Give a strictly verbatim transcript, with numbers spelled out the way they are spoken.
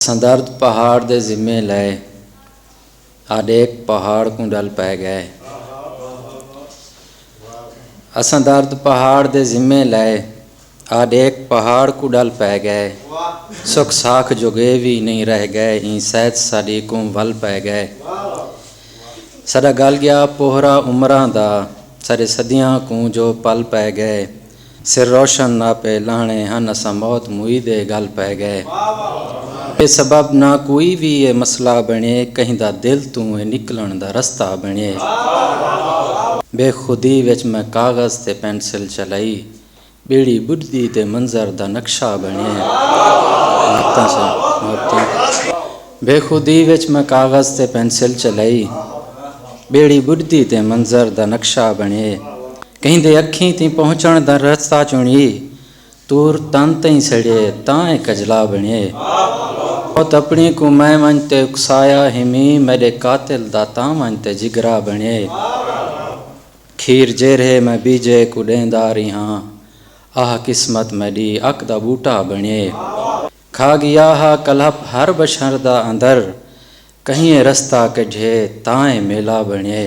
اساں درد پہاڑ دے ذمے لائے، آ ݙیکھ پہاڑ کوں ݙل پئے ڳئے۔ اساں درد پہاڑ دے ذمے لائے، آ ݙیکھ پہاڑ کوں ݙل پئے ڳئے۔ سکھ ساکھ جوڳے وی نئیں رہ ڳئے، ایں سیت ساݙی کوں ول پئے ڳئے۔ ساݙا ڳل ڳیا پوہرا عمراں دا، ساݙے صدیاں کوں جو پل پئے ڳئے۔ سر روشن ناپے لہݨے ہن، اساں موت موئی دے ڳل پئے ڳئے۔ بے سبب نہ کوئی وی اے مسئلہ بݨے، کہیں دا دل توں اے نکلݨ دا رستہ بݨے۔ بے خودی وچ میں کاغذ تے پینسل چلائی، ٻیڑی ٻݙدی تے منظر دا نقشہ بݨے۔ محبتاں سے، محبتاں۔ بے خودی وچ میں کاغذ تے پینسل چلائی، ٻیڑی ٻݙدی تے منظر دا نقشہ بݨے۔ کہیں دے اکھیں تئیں پہنچݨ دا رستہ چݨی، تور تن تئیں سڑے تاں اے کجلا بݨے۔ موت اپݨی کوں میں ونڄ تے اکسایا ہمی، میݙے قاتل دا تاں ونڄ تے جگرا بݨے۔ کھیر جیرھے میں بیجے کوں ݙیندا ریہاں، آہ قسمت میݙی اک دا ٻوٹا بݨے۔ کھا ڳیا ہا کلہپ ہر بشر دا اندر، کہیں اے رستہ کڈھے تاں اے میلا بݨے۔